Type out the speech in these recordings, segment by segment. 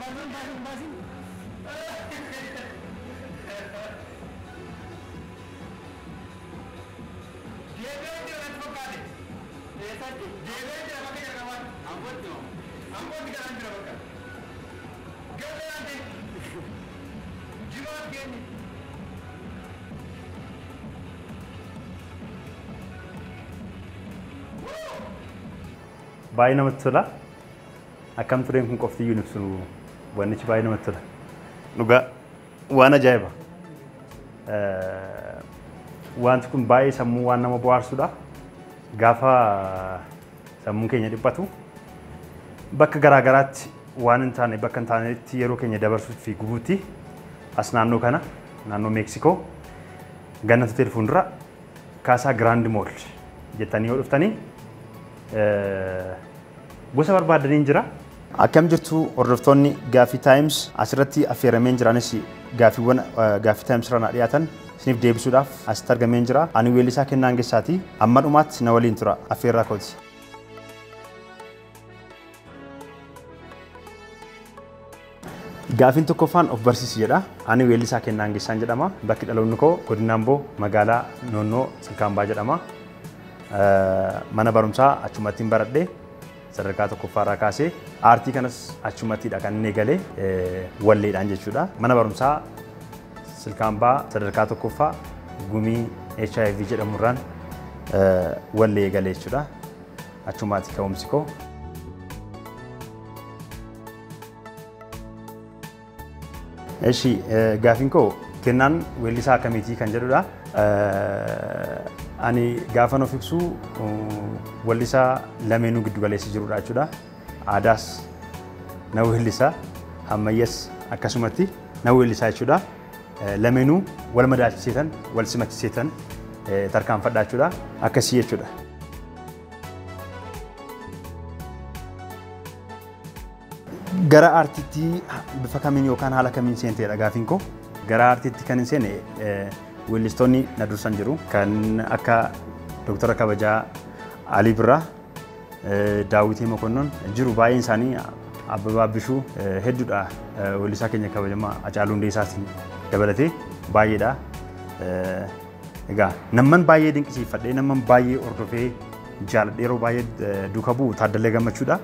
Baasin, baasin, baasin. Deebi'ee jira natti fakkaate. Eessatti? Deebi'ee jira bakka jalqabaatti. Ambootti moo? Ambootti galaan jira bakka. Galaante. Jimaat geenye. Baay'ee namatti tola. Akkam tureen kun qofti iyyuu ibsu wannichi baay'ee namatti tola. Dhugaa waan ajaa'iba. Wanti kun baay'ee sammuu waan nama bohaarsudha. Gaafa sammuun keenya dhiphatu bakka garaa garaatti waan hin taane bakka hin taanetti yeroo keenya dabarsuu fi gubuutti as naannoo kana naannoo Meeksikoo Gannat Hotel fuuldura Kaasaa Giraand Mool jettanii yoo dhuftanii gosa barbaadaniin jira. Akkam jirtu hordoftoonni Gaaffii Times? Asirratti affeerameen jiraanis gaaffiiwwan Gaaffii Times irraa dhiyaatan isiniif deebisuudhaaf asitti argameen jira. Ani weellisaa Kennaa Angeessaati. Amma dhumaatti na waliin tura affeerraa kooti. Gaaffiin tokkoffaan of barsiisi jedha. Ani weellisaa Kennaa Angeessaan jedhama. Bakki dhaloonni koo godina Amboo magaalaa Noonnoo Silkaambaa jedhama. Mana barumsaa achumattiin baradhee sadarkaa tokkoffaarraa kaasee aartii kanas achumattiidha kan inni eegalee walleedhaan jechuudha. Mana barumsaa Silkaambaa sadarkaa tokkoffaa gumii HIV jedhamurraan wallee eegalee jechuudha. Achumaatti ka'umsi koo. Eshi, gaafiin koo Kennaan weellisaa akkamiitii kan jedhudha. Ani gaafan of ibsu weellisaa lameenuu giddu galeessa jirudha jechuudha. Aadaas na weellisaa, ammayyas akkasumatti na weellisaa jechuudha. Lameenuu wal madaalchiseetan, wal simachiseetan tarkaanfadha jechuudha. Akkasii jechuudha. Gara aartiitti bifa kamiin yookaan haala kamiin seenteedha gaafiin koo. Gara aartiitti kan hin seene weellistoonni na dursan jiru. Kan akka Dooktara Kabajaa Alii Birraa, Daawwitii Mokonnon jiru, baay'een isaanii Abbabaa Bishuu hedduudha. Weellisaa keenya kabajamaa Hacaaluu Hundeessaatiin dabalatee baay'eedha. Egaa namman baay'ee dinqisiifadhee, namman baay'ee hordofee jaaladhee yeroo baay'ee duuka bu'u Taaddalee Gammachuudha.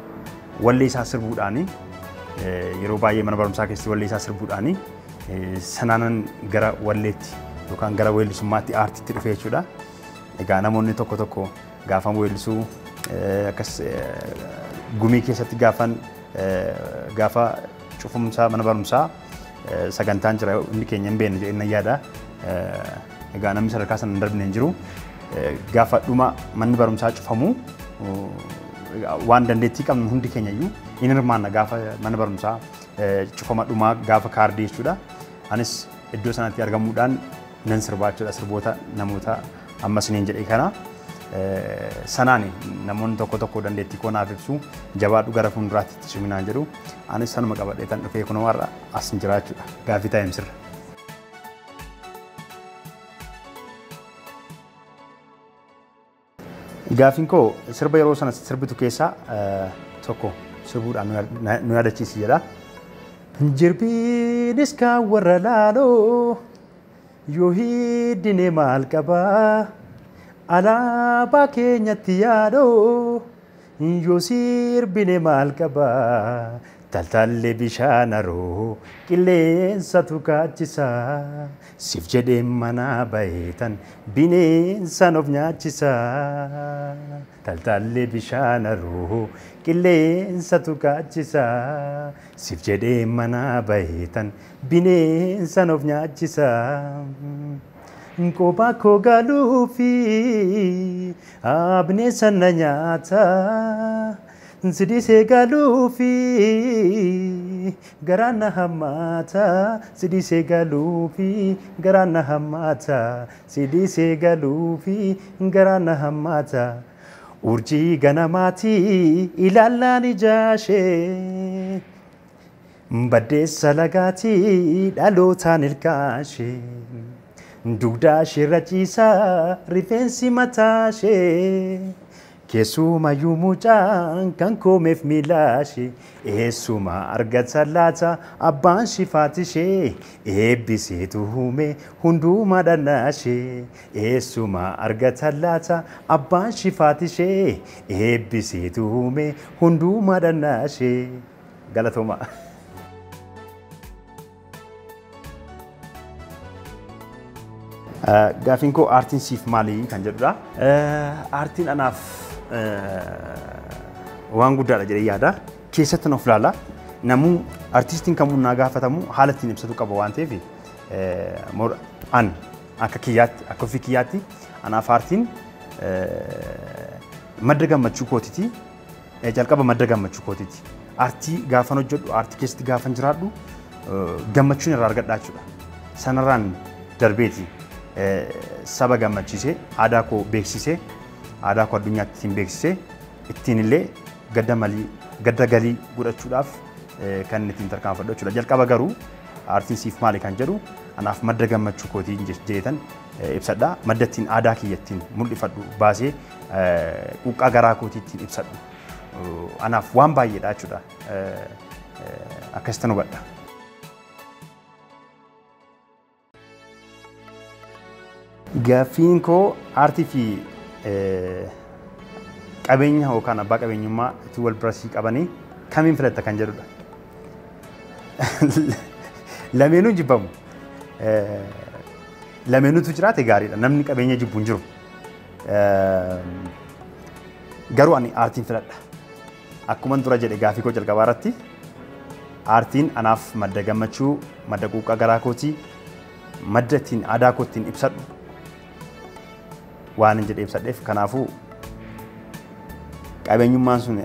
Wallee isaa sirbuudhaani yeroo baay'ee mana barumsaa keessatti wallee isaa sirbuudhaani sanaanan gara walleetti yookaan gara weellisummaatti aartiitti dhufe jechuudha. Egaa namoonni tokko tokko gaafan weellisuu akkas gumii keessatti gaafan gaafa cufumsaa mana barumsaa sagantaan jira, hundi keenya hin beekne jedhee nan yaada. Egaa namni sadarkaa sana hin darbine hin jiru. Gaafa dhuma manni barumsaa cufamu waan dandeettii qabnu hundi keenya iyyuu in hirmaanna gaafa mana barumsaa cufama dhumaa gaafa kaardii jechuudha. Anis iddoo sanatti argamuudhaan nan sirbaa jechuudha sirboota namoota amma isiniin jedhe kana. Sanaan namoonni tokko tokko dandeettii koo naaf ibsu, jabaadhu, gara fuulduraatti itti ciminaan jedhu. Anis sanuma qabadhee tan dhufee kunoo har'a as hin jira jechuudha. Gaaffii Timesirra. Gaaffiin koo sirba yeroo sana sirbitu keessaa tokko sirbuudhaan nu yaadachiisi jedha. Jirbiinis kan warra laaloo yoo hiddine maal qabaa, alaabaa keenyatti yaadoo yoo sirbine maal qabaa, taltallee bishaan haroo qilleensatu kaachisa, siif jedhee manaa baheetan bineensan of nyaachisa, taltallee bishaan haroo qilleensatu kaachisa, siif jedhee manaa baheetan bineensan of nyaachisa. Kophaa koo galuufi bineensa na nyaata. Sidisee galuufi garaan na hammaata. Sidisee galuufi garaan na hammaata. Sidisee galuufi garaan na hammaata. Urjii ganamaati ilaallaan ijaashee. Baddeessa lagaati dhalootaan ilkaashee. Dugdaa isheerra ciisaa rifeensi mataashee. Keessumayyuu mucaan kan koomeef miilaashee eessuma argata laata abbaan shifaatishee eebbiseetu uume hundumaa dhannaashee eessuma argata laata abbaan shifaatishee eebbiseetu uume hundumaa dhannaashee. Galatooma. Gaafiin koo aartiin siif maali kan jedhudha. Aartiin anaaf waan guddaadha jedhee yaada. Keessatti of ilaala. Namuu artistiin kamuu naa gaafatamu haala ittiin ibsatu qaba waan ta'eef an akka kiyyaatti akka ofii kiyyaatti anaaf aartiin madda gammachuu kootiiti. Jalqaba madda gammachuu kootiiti. Aartii gaafan hojjedhu, aartii keessatti gaafan jiraadhu gammachuun irraa argadhaa jechuudha. Sanarraan darbeeti saba gammachiisee, aadaa koo beeksisee, aadaa koo addunyaatti ittiin beeksisee, ittiin illee gadda galii godhachuudhaaf kan ittiin tarkaanfadhu jechuudha. Jalqaba garuu aartiin siif maali kan jedhu anaaf madda gammachuu kootii jedhetan ibsadha. Madda ittiin aadaa kiyya ittiin mul'ifadhu baasee quuqqaa garaa kootii ittiin ibsadhu. Anaaf waan baay'eedha jechuudha. Akkasitti hubadha. Gaaffiin koo aartii fi qabeenya yookaan abbaa qabeenyummaa itti wal birasii qabanii kamiin filatta kan jedhudha. Lameenuu jibbamu. Lameenuutu jiraate gaariidha. Namni qabeenya jibbu hin jiru. Garuu ani aartiin filadha. Akkuman dura jedhe gaaffii koo jalqabaa irratti aartiin anaaf madda gammachuu, madda quuqqaa garaa kootii, madda ittiin aadaa koo ittiin ibsadhu waan hin jedhee ibsadheef kanaafuu qabeenyummaan sun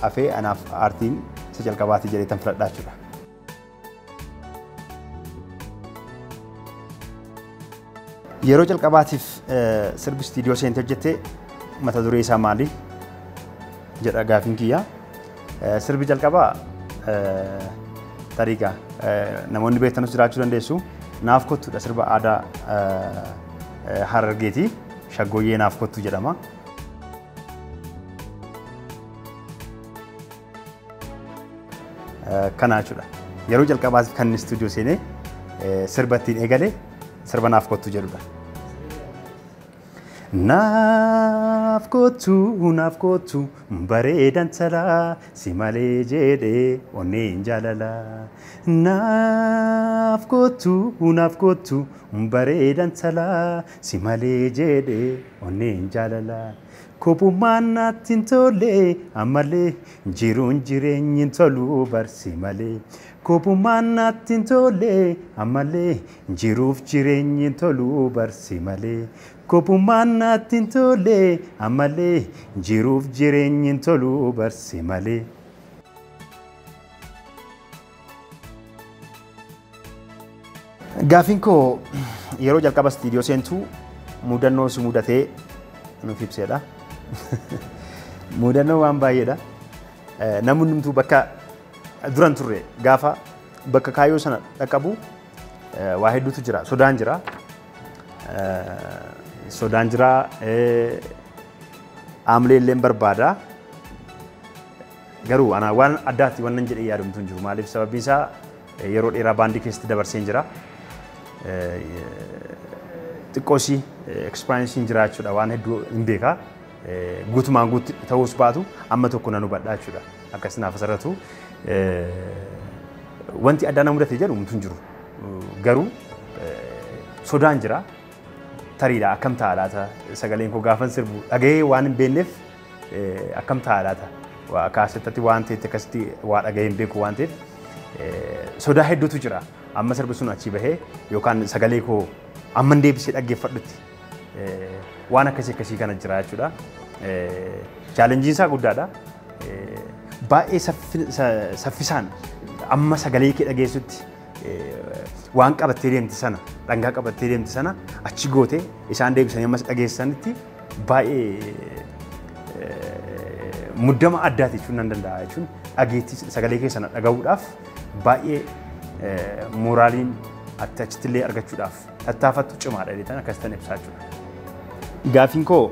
hafee anaaf aartiin isa jalqabaati jedhee tan filadhaa jechuudha. Yeroo jalqabaatiif sirbi istiidiyoo seentee hojjette mata duree isaa maali jedha gaafiin kiyya. Sirbi jalqabaa tariiqa namoonni beektanus jiraachuu dandeessu. Naaf kottuudha sirba aadaa Harargeeti. Shaggooyyee naaf kottu jedhama. Kana jechuudha. Yeroo jalqabaatiif kan inni istuudiyoo seenee sirba ittiin eegale sirba naaf kottu jedhudha. Naaf kottu bareedan talaa si malee jedhee onneen jaalalaa. Naaf kottu bareedan talaa si malee jedhee onneen jaalalaa. Kophummaan natti hin tolle ammallee jiruun jireenyi hin tolu barsi malee. Kophummaan natti hin tolle ammallee jiruuf jireenyi hin tolu barsi malee. Kophummaan natti hin tolle ammallee jiruuf jireenyi hin tolu barsi malee. Gaafiin koo yeroo jalqaba istiidiyoo seentu mudannoo si mudatee nuuf ibseedha. Mudannoo waan baay'eedha. Namni hundumtuu bakka duran turre gaafa bakka kaayyoo sana dhaqqabu waa hedduutu jira. Sodaan jira. Sodaan jira. Aamlee illee barbaada. Garuu ana waan addaatti waan nan jedhee yaadumtu hin jiru. Maaliif sababni isaa yeroo dheeraa baandii keessatti dabarseen jira. Xiqqoosii eksperiyensiin jira jechuudha. Waan hedduu hin beekaa. Guutumaan guutti ta'uus baatu amma tokko nan hubadhaa jechuudha. Akkas naaf asirratu wanti addaa na mudate jedhu homtuu hin jiru. Garuu sodaan jira. Tariidha akkam ta'a laata sagaleen koo gaafan sirbu dhagahee waan hin beekneef akkam ta'a laata kaasettatti waan ta'etti akkasitti waa dhagahee hin beeku waan ta'eef sodaa hedduutu jira. Amma sirbi sun achii bahee yookaan sagalee koo amma hin deebisee dhaggeeffadhutti waan akkasii akkasii kana jira jechuudha. Chaalenjiin isaa guddaadha. Baay'ee saffisaan amma sagalee kee dhageessutti waan qabattee deemte sana dhangaa qabattee deemte sana achi gootee isaan deebisanii ammas dhageessanitti baay'ee muddama addaati jechuun nan danda'a jechuun dhageettii sagalee kee sana dhagahuudhaaf baay'ee mooraaliin ati achitti illee argachuudhaaf tattaafattu cimaadha jedhetan akkasitti ibsaa jechuudha. Gaafiin koo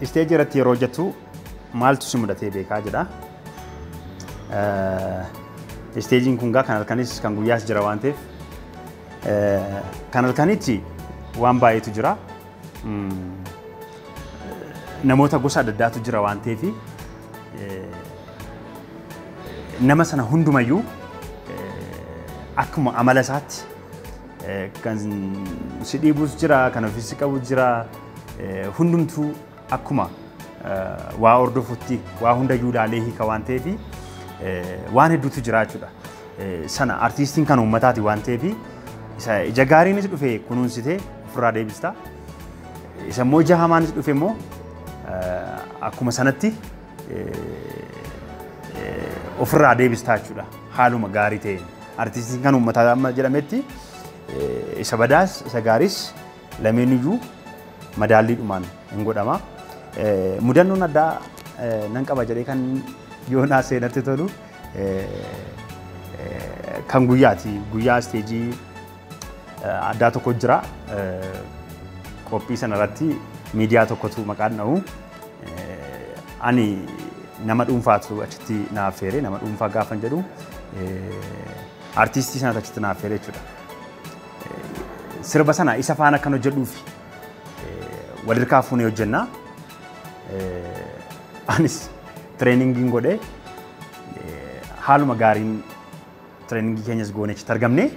isteejii irratti yeroo hojjettu maaltu si mudatee beekaa jedha. Isteejiin kun gaa kan halkanis kan guyyaas jira waan ta'eef kan halkanitti waan baay'eetu jira. Namoota gosa adda addaatu jira waan ta'eef nama sana hundumayyuu akkuma amala isaatti kan si dhiibus jira, kan ofiis si qabus jira, hundumtuu akkuma waa hordofutti waa hundayyuu ilaalee hiika waan ta'eef waan hedduutu jira jechuudha. Sana artiistiin kan uummataati waan ta'eef isa ija gaariinis dhufe kunuunsitee ofirraa deebista. Isa immoo ija hamaanis dhufe immoo akkuma sanatti ofirraa deebistaa jechuudha. Haaluma gaarii ta'een artiistiin kan uummataa amma jedhametti isa badaas isa gaariis lameenuyyuu madaalliidhumaan hin godhama. Mudannoon addaa nan qaba jedhee kan yoonaa seenatti tolu kan guyyaati. Guyyaa isteejii addaa tokko jira. Qophii sana irratti miidiyaa tokkotu maqaan dha'u. Ani nama dhuunfaatu achitti naaf feere, nama dhuunfaa gaafan jedhu artiistii sanatu achitti naaf feere jechuudha. Sirba sana isa faana kan hojjedhuuf walirkaa fuunee hojjennaa. Anis tireeningiin godhee haaluma gaariin tireeningii keenyas goonee achitti argamne.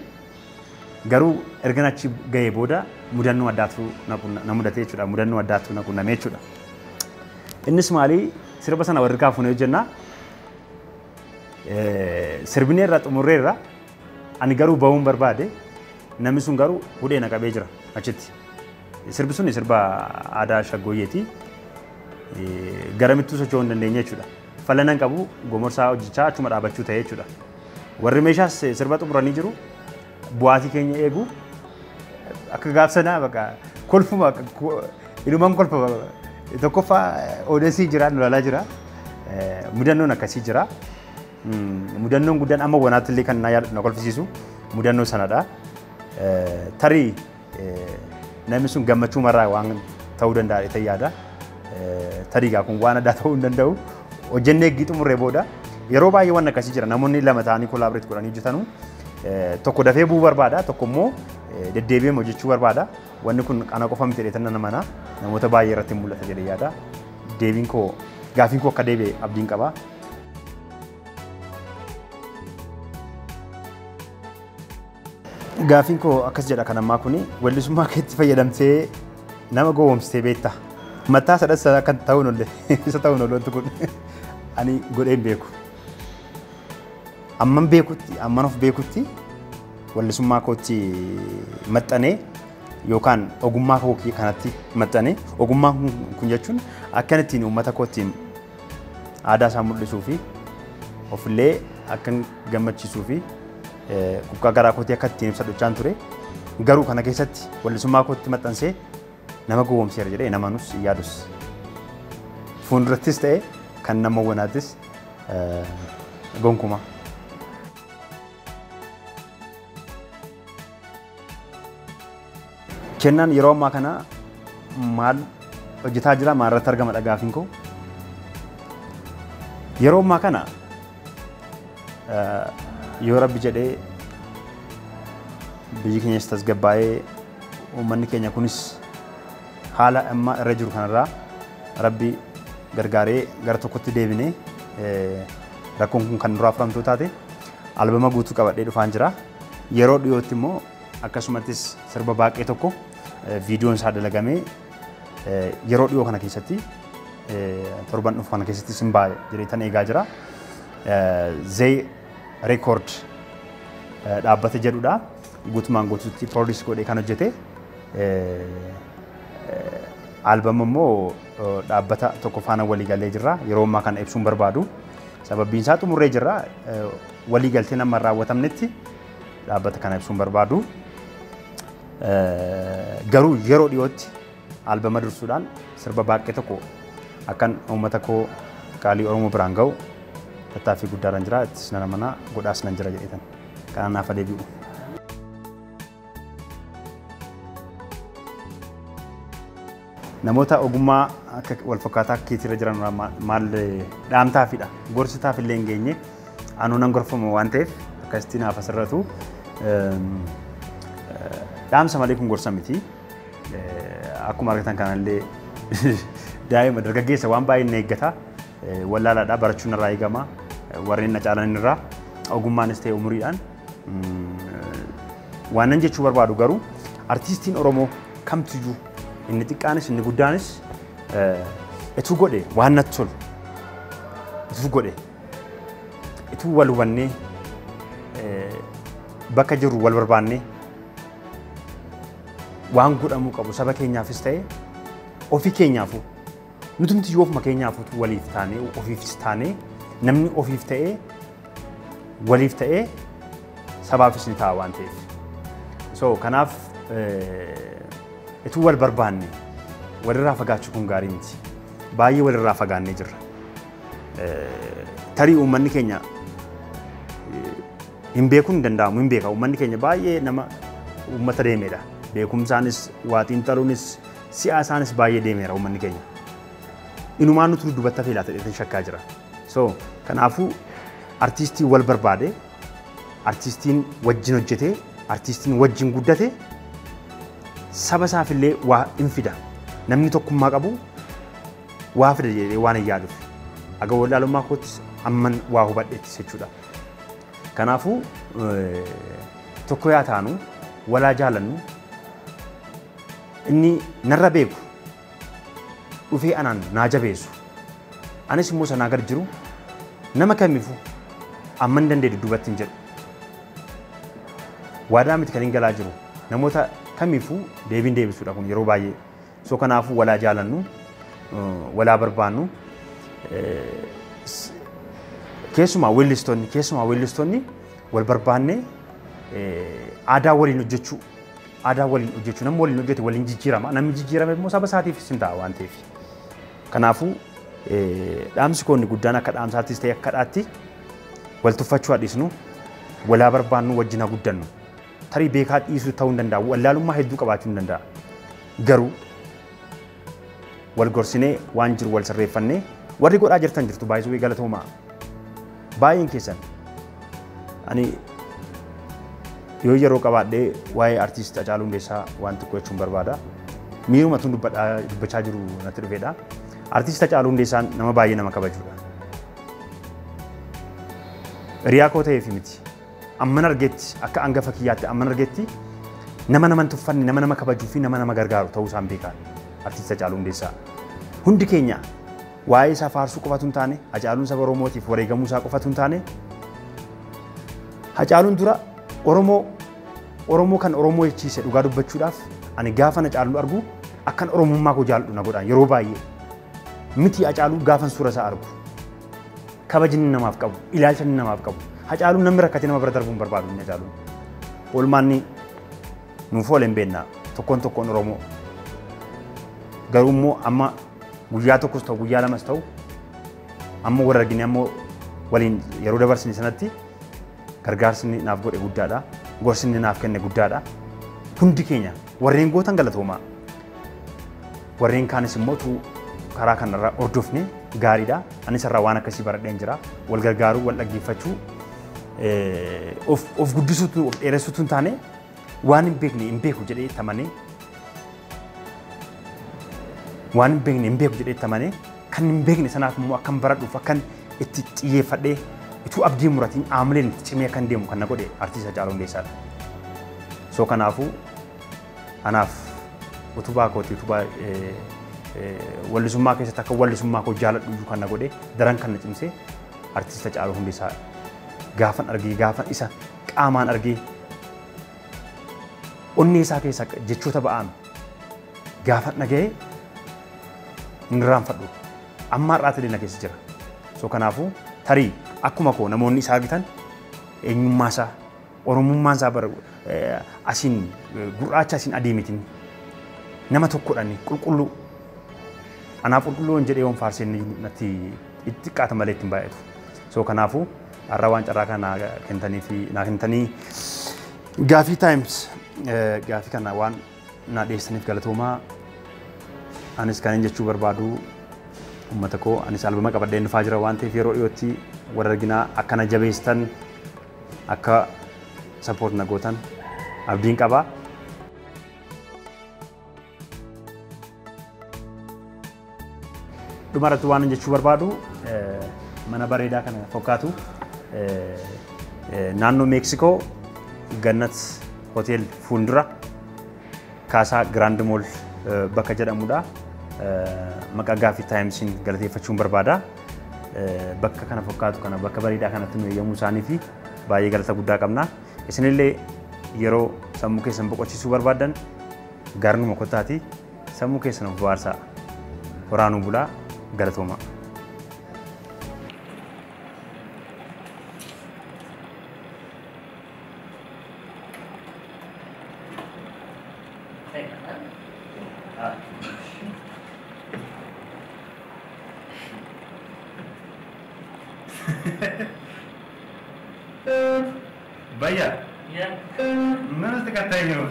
Garuu ergan achi ga'ee booda mudannoo addaatu na mudate jechuudha. Mudannoo addaatu na qunname jechuudha. Innis maali sirba sana walirkaa fuunee hojjennaa. Sirbineerra xumurreerra ani garuu ba'uun barbaade namni sun garuu hudhee na qabee jira achitti. Sirbi sun sirba aadaa shaggooyyeeti. Garamittuu socho'uu hin dandeenye jechuudha. Fala nan qabu gomorsaa hojjechaa achuma dhaabachuu ta'e jechuudha. Warri meeshaas sirba xumuranii jiru. Bu'aatii keenya eegu akka gaafsanaa bakka kolfuma ilumaan kolfa tokkoffaa odeessii jira nu ilaalaa jira. Mudannoon akkasii jira. Mudannoon guddaan amma wanaatti illee kan na kolfisiisu mudannoo sanadha. Tarii namni sun gammachuu marraa waan ta'uu danda'a jedhee yaada. Tarii gaa kun waan addaa ta'uu hin danda'u. Hojjennee eegii xumurree booda yeroo baay'ee waan akkasii jira. Namoonni lama ta'anii koolaabireet godhanii hojjetanu. Tokko dafee bu'uu barbaada, tokko immoo deddeebi'ee hojjechuu barbaada. Wanni kun ana qofa miti jedhee nan amana. Namoota baay'ee irratti mul'ata jedhee yaada. Deebiin koo gaafiin koo akka deebi'e abdiin qaba. Gaafiin koo akkas jedha kan ammaa kuni weellisummaa keetti fayyadamtee nama gowwoomsitee beekta. Mataa sadhassa kan ta'uun olle isa ta'uun olle wanti kun ani godhee hin beeku. Amman beekutti amman of beekutti weellisummaa kootti maxxanee yookaan ogummaa koo kanatti maxxanee ogummaa kun jechuun akkan ittiin uummata kootiin aadaa isaa mul'isuu fi ofillee akkan gammachiisuu fi quuqqaa garaa kootii akka ittiin ibsadhuchaan ture. Garuu kana keessatti weellisummaa kootti maxxansee nama gowwoomseera jedhee namanus yaadus. Fuuldurattis ta'e kan nama wanaattis gonkumaa. Kennaan yeroo ammaa kana maal hojjetaa jira maal irratti argama gaafiin koo? Yeroo ammaa kana yoo Rabbi jedhee biyyi keenyas tasgabbaa'ee uummanni keenya kunis haala amma irra jiru kanarraa Rabbi gargaaree gara tokkotti deebinee rakkoon kun kan duraa furamtuu taate albama guutuu qabadhee dhufaan jira. Yeroo dhiyootti immoo akkasumattis sirba baaqee tokko viidiyoon isaa dalagamee yeroo dhiyoo kana keessatti torban dhufu kana keessatti sin ba'a jedhee tan eegaa jira. Zee Record dhaabbata jedhudha. Guutumaan guutuutti produce godhee kan hojjete. Albama immoo dhaabbata tokko faana walii galee jirra. Yeroo ammaa kana ibsuun barbaadu. Sababbiin isaa xumurree jirra. Walii galtee nama raawwatamnetti dhaabbata kana ibsuun barbaadu. Garuu yeroo dhiyootti albama dursuudhaan sirba baaqee tokko akkan uummata koo qaalii Oromoo biraan ga'u tattaaffii guddaadhaan jira. Ittis nan amana godhaas nan jira jedheetan. Kana naaf deebi'u. Namoota ogummaa akka wal fakkaataa keetirra jiran maal dhaamtaafidha. Gorsitaaf illee hin geenye anuu nan gorfama waan ta'eef akkasitti naaf asirratu. Dhaamsa malee kun gorsa miti. Akkuma argitan kanallee daa'ima dargaggeessa waan baay'ee na eeggata. Wallaalaadha barachuun irraa eegama. Warreen na caalan irraa ogummaanis ta'e umuriidhaan. Waan nan jechuu barbaadu garuu artiistiin Oromoo kamtiyyuu inni xiqqaanis inni guddaanis ituu godhe waan natti tolu ituu godhe ituu wal hubannee bakka jirru wal barbaannee waan godhamuu qabu saba keenyaafis ta'e ofii keenyaafuu nutumti yoo ofuma keenyaafuu waliif taanee ofiifis taanee namni ofiif ta'ee waliif ta'ee sabaafis ni ta'a waan ta'eef. So kanaaf ituu wal barbaanne walirraa fagaachuu kun gaarii miti. Baay'ee walirraa fagaannee jirra. Tarii uummanni keenya hin beekuun hin danda'amu hin beeka. Uummanni keenya baay'ee nama uummata deemedha. Beekumsaanis waa xiinxaluunis siyaasaanis baay'ee deemeera uummanni keenya. Inumaan nuti dubbatti hafee laata jedhee shakkaa jira. So kanaafuu artiistiin wal barbaade, artiistiin wajjin hojjete, artiistiin wajjin guddate saba isaafillee waa hin fida. Namni tokkummaa qabu waa fida jedhee waan hin yaaduuf. Aga wallaalummaa koottis amman waa hubadheettis jechuudha. Kanaafuu tokko yaa taanu walaa jaalannu inni narra beeku dhufee anaan naa jabeessu. Anis immoo sanaa gad jiru nama kamiifuu amman danda'e dudduubatti hin jedhu. Waadaa miti kan hin galaa jiru namoota kamiifuu deebiin deebisuudha kun yeroo baay'ee. So kanaafuu walaa jaalannu walaa barbaannu keessumaa weellistoonni wal barbaannee aadaa waliin hojjechuu namni waliin hojjete waliin jijjiirama namni jijjiirame immoo saba isaatiifis hin ta'a waan ta'eef. Kanaafuu dhaamsi koo inni guddaan akka dhaamsaattis ta'e akka dhaatti wal tuffachuu haa walaa barbaannu wajjin haa guddannu. Tarii beekaa dhiisuu ta'uu hin danda'a wallaalummaa hedduu qabaachuu hin danda'a. Garuu wal gorsinee waan jiru wal sirreeffannee warri godhaa jirtan jirtu baay'isuu galatoomaa. Baay'een keessan ani yoo yeroo qabaadhee waa'ee artiist Hacaaluu Hundeessaa waan tokko jechuun barbaada. Miiruma tun dubbachaa jiru natti dhufeedha. Artiist Hacaaluu Hundeessaan nama baay'ee nama kabajuudha. Hiriyaa koo ta'eef miti. Amman argetti akka hangafa kiyyaatti amman argetti nama nama hin tuffanne nama nama kabajuu fi nama nama gargaaru ta'uu isaan beekaa artiist Hacaaluu Hundeessaa. Hundi keenya waa'ee isaa faarsuu qofatu hin taane Hacaaluun saba Oromootiif wareegamuu isaa qofatu hin taane Hacaaluun dura Oromoo kan Oromoo jechiise dhugaa dubbachuudhaaf ani gaafa Hacaaluu argu akkan Oromummaa koo jaalladhu na godhaan yeroo baay'ee miti Hacaaluu gaafan suura isaa argu kabajni namaaf qabu ilaalcha namaaf qabu Hacaaluun namni rakkate nama bira darbuu hin barbaadu inni Hacaaluun. Oolmaanni nuuf oole hin beekna tokkoon tokkoon Oromoo garuu immoo amma guyyaa tokkos ta'u guyyaa lamas ta'u amma wal argine ammoo waliin yeroo dabarsine sanatti gargaarsi inni naaf godhe guddaadha. Gorsi inni naaf kenne guddaadha. Hundi keenya warreen gootan galatoomaa. Warreen kaanis immoo karaa kanarraa hordofne gaariidha. Anis irraa waan akkasii baradheen jira. Wal gargaaruu, wal dhaggeeffachuu, of guddisuutu, of dheeressuutu hin taane waan hin beekne hin beeku jedhee tamanee waan hin beekne hin beeku jedhee tamanee kan hin beekne sanaaf immoo akkan baradhuuf akkan itti xiyyeeffadhee ituu abdii muratiin aamileen itti cimee akkan deemu kan na godhe artiist Hacaaluu Hundeessaadha. So kanaafuu anaaf utubaa kooti utubaa wallisummaa keessatti akka wallisummaa koo jaaladhu iyyuu kan na godhe daran kan na cimse artiist Hacaaluu Hundeessaa gaafan argee gaafan isa qaamaan argee onnee isaa keessa jechoota ba'an gaafan dhaga'ee hin irraanfadhu. Amma har'aatti illee na keessa jira. So kanaafuu tarii akkuma koo namoonni isaa argitan eenyummaa isaa Oromummaan isaa bara asiin gurraacha asiin adii mitiin nama tokkodhaan qulqulluu anaaf qulqulluu hin jedhee yoon faarseen natti itti xiqqaata malee ittiin baay'atu. So kanaafuu har'a waan carraa kana kentanii fi naa kentanii Gaafii Times gaafii kana waan naa dhiyeessaniif galatoomaa. Anis kanin jechuu barbaadu uummata koo anis albama qabadheen dhufaa jira waan ta'eef yeroo dhiyootti warra arginaa akkana jabeessitan akka support na gootan abdiin qaba. Dhumarratti waan jechuu barbaadu mana bareedaa kana fakkaatu naannoo Meeksikoo Gannat Hotel fuuldura Kaasaa Grand Mall bakka jedhamudha. Maqaa Gaaffii Taayimsiin galateeffachuun barbaada. Bakka kana fakkaatu kana bakka bareedaa kanatti nu eeyyamuu isaanii fi baay'ee galata guddaa qabna. Isinillee yeroo sammuu keessan boqochiisuu barbaaddan garnuma kottaati sammuu keessan of bohaarsaa. Horaanuu bulaa galatooma. Vaya, Yeah. no te castaño.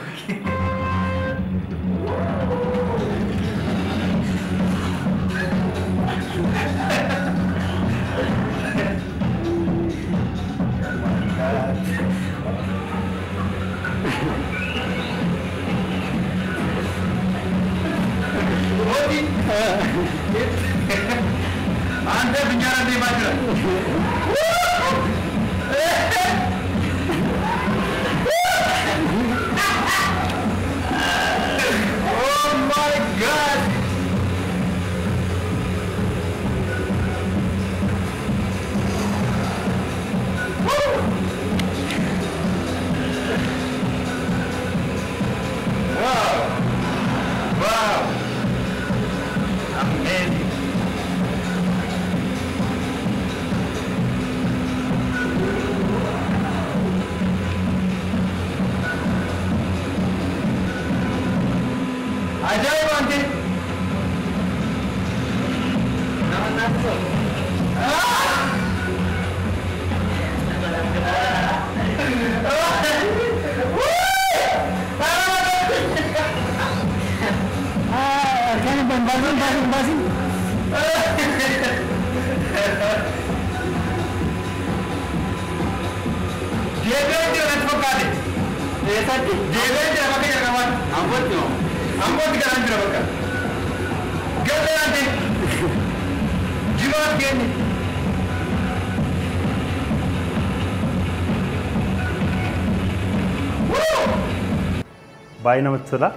Ante piñara de bajra. Oh my God! Woo! Wow! Wow! Amazing! Ajaa'iba wanti! Nama natti tolu. Harkaan hin baasin baasin baasin. Deebi'ee jira natti fakkaate. Eessatti? Deebi'ee jira bakka jalqabaatti. Ambootti moo? Ambootti galaan jira bakka. Galgalaante. Jimaat geenye. Baay'ee namatti tola.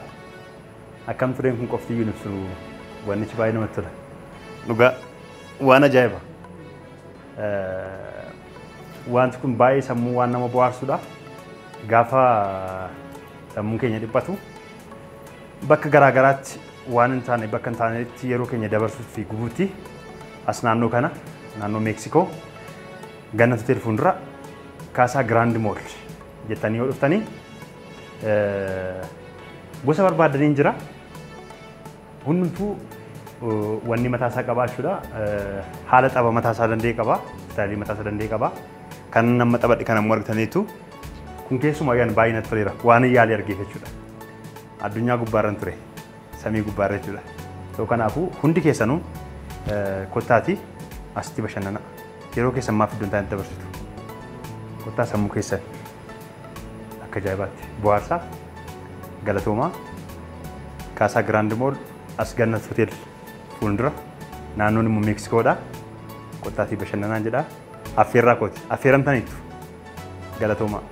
Akkam tureen kun qofti iyyuu ibsu wannichi baay'ee namatti tola. Dhugaa waan ajaa'iba. Wanti kun baay'ee sammuu waan nama bohaarsudha. Gaafa sammuun keenya dhiphatu bakka garaa garaatti waan hin taane bakka hin taanetti yeroo keenya dabarsuu fi gubuutti as naannoo kana naannoo Meeksikoo Gannat Hotel fuuldura Kaasaa Grand Mall jettanii yoo dhuftanii gosa barbaadaniin jira. Hundumtuu wanni mataa isaa qabaa jechuudha. Haala tapha mataa isaa danda'e qaba. Istaayilii mataa isaa danda'e qaba. Kan nama taphadhe kan ammoo argitaniitu kun keessumaa yaan baay'ee natti toleera. Waan hin yaale argeef jechuudha. Addunyaa gubbaarran ture. Samii gubbaarra jechuudha. So kanaafuu hundi keessanuu kottaati asitti bashannana. Yeroo keessan maaf iddoon taa'anii dabarsitu. Kottaa sammuu keessan akka ajaa'ibaatti bohaarsaa galatoomaa Kaasaa Grand Mall as Gannat Hotel fuuldura naannoon immoo Meeksikoodha. Kottaatii bashannanaa jedha. Affeerraa kooti. Affeeramtaniitu. Galatoomaa.